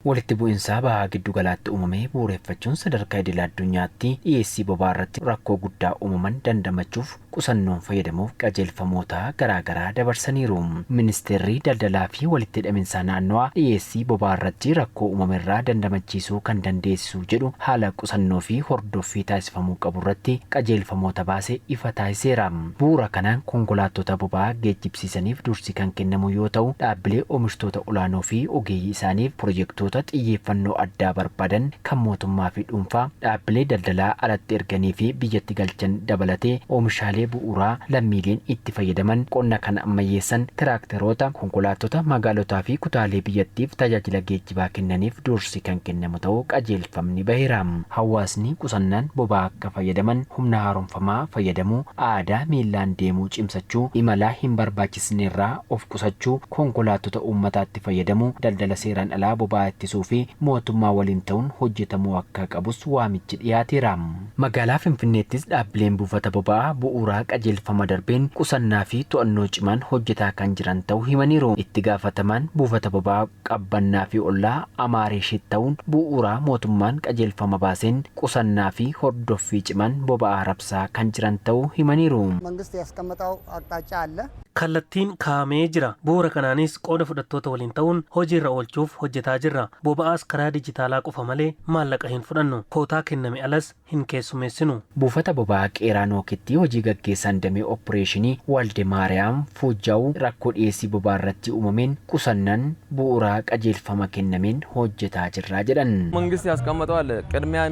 Walitti bu'insaa bahaa giddugalaatti uumame bu'uureffachuun sadarkaa idil addunyaatti dhiyeessii boba'aa irratti rakkoo guddaa uumaman dandamachuuf qusannoon fayyadamuuf qajeelfamoota garaagaraa dabarsaniiru. Ministeerri daldalaa fi walitti hidhaminsa naannawaa dhiyeessii boba'aa irratti rakkoo uumame irraa dandamachiisuu kan dandeessisu jedhu haala qusannoo fi hordoffii taasifamuu qabu irratti qajeelfamoota baase ifa taasiseera. Bu'uura kanaan konkolaattota boba'aa geejjibsiisaniif dursi kan kennamu yoo ta'u, dhaabbilee oomishtoota olaanoo fi ogeeyyii isaaniif, pirojektoota xiyyeeffannoo addaa barbaadan kan mootummaa fi dhuunfaa, dhaabbilee daldalaa alatti erganii fi biyyatti galchan dabalatee, oomishaalee bu'uuraa lammiileen itti fayyadaman, qonna kan ammayyeessan, tiraakteroota, konkolaattota magaalotaa fi kutaalee biyyattiif tajaajila geejjibaa kennaniif dursi kan kennamu ta'uu qajeelfamni baheera. Hawaasni qusannaan boba'aa akka fayyadaman, humna haaromfamaa fayyadamuu, aadaa miillaan deemuu cimsachuu, imalaa hin barbaachisnerraa of qusachuu, konkolaattota uummataatti fayyadamuu, daldala seeraan alaa boba'aa ittisuu fi mootummaa waliin ta'uun hojjetamuu akka qabus waamichi dhiyaateera. Magaalaa Finfinneettis dhaabbileen buufata boba'aa bu'uuraa qajeelfama darbeen qusannaa fi to'annoo cimaan hojjetaa kan jiran ta'uu himaniiru. Itti gaafatamaan buufata boba'aa Qabbannaa fi Ollaa Amaaree Shitta'uun bu'uuraa mootummaan qajeelfama baaseen qusannaa fi hordoffii cimaan boba'aa rabsaa kan jiran ta'uu himaniiru. መንግስት ያስቀመጠው አቅጣጫ አለ። Kallattiin kaa'amee jira. Bu'uura kanaanis qooda fudhattoota waliin ta'uun hojiirra oolchuuf hojjetaa jirra. Boba'aas karaa dijitaalaa qofa malee maallaqa hin fudhannu. Kootaa kenname alas hin keessummeessinu. Buufata boba'aa Qeeraa Nookitti hojii gaggeessaan damee opereeshinii Walde Maariyaam Fuujjaa'u rakkoo dhiyeessii boba'aa irratti uumameen qusannaan bu'uuraa qajeelfama kennameen hojjetaa jirraa jedhan. መንግስት ያስቀመጠው አለ ቅድሚያ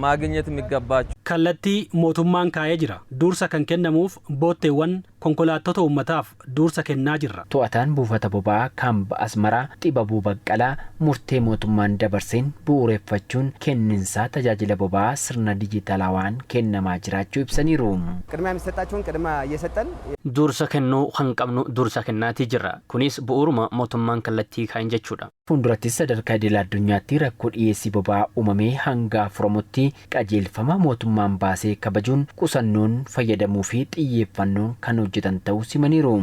ማግኘት የሚገባቸው Kallattii mootummaan kaa'ee jira. Dursa kan kennamuuf bootteewwan konkolaattota uummataaf dursa kennaa jirra. To'ataan buufata boba'aa Kaamba Asmaraa Xibabuu Baqqalaa murtee mootummaan dabarseen bu'uureffachuun kenninsaa tajaajila boba'aa sirna dijitaalawaan kennamaa jiraachuu ibsaniiru. ቅድሚያ የሚሰጣቸውን ቅድሚያ እየሰጠን Dursa kennuu kan qabnu dursa kennaatii jirra. Kunis bu'uuruma mootummaan kallattii kaa'een jechuudha. Fuuldurattis sadarkaa idil addunyaatti rakkoo dhiyeessii boba'aa uumamee hanga furamutti qajeelfama mootummaan baasee kabajuun qusannoon fayyadamuu fi xiyyeeffannoon kan hojjetan ta'uu simaniiru.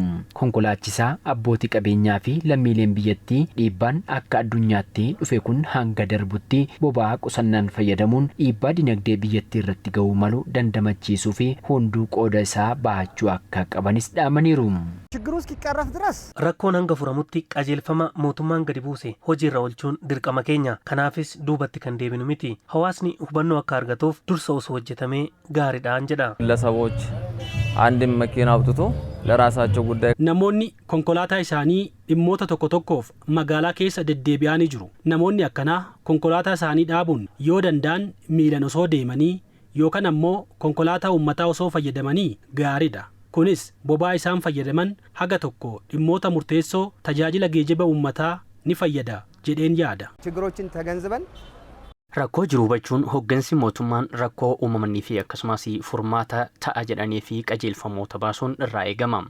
Konkolaachisaa, abbootii qabeenyaa fi lammiileen biyyattii dhiibbaan akka addunyaatti dhufe kun hanga darbutti boba'aa qusannaan fayyadamuun dhiibbaa dinagdee biyyattii irratti ga'uu malu dandamachiisuu fi hunduu qooda isaa bahachuu akka qabanis dhaamaniiru. ችግሩ እስኪቀረፍ ድረስ Rakkoon hanga furamutti qajeelfama mootummaan gadi buuse hojiirra oolchuun dirqama keenya. Kanaafis duubatti kan deebinu miti. Hawaasni hubannoo akka argatuuf dursa osoo hojjetamee gaariidhaan jedha. ግለሰቦች አንድን መኪና አውጥቶ ለራሳቸው ጉዳይ Namoonni konkolaataa isaanii dhimmoota tokko tokkoof magaalaa keessa deddeebi'aa ni jiru. Namoonni akkanaa konkolaataa isaanii dhaabuun yoo danda'an miilan osoo deemanii yookaan ammoo konkolaataa uummataa osoo fayyadamanii gaariidha. Kunis boba'aa isaan fayyadaman haga tokko dhimmoota murteessoo tajaajila geejjiba uummataa ni fayyada jedheen yaada. ችግሮችን ተገንዝበን Rakkoo jiru hubachuun hooggansi mootummaan rakkoo uumamanii fi akkasumas furmaata ta'a jedhanii fi qajeelfamoota baasuun irraa eegama.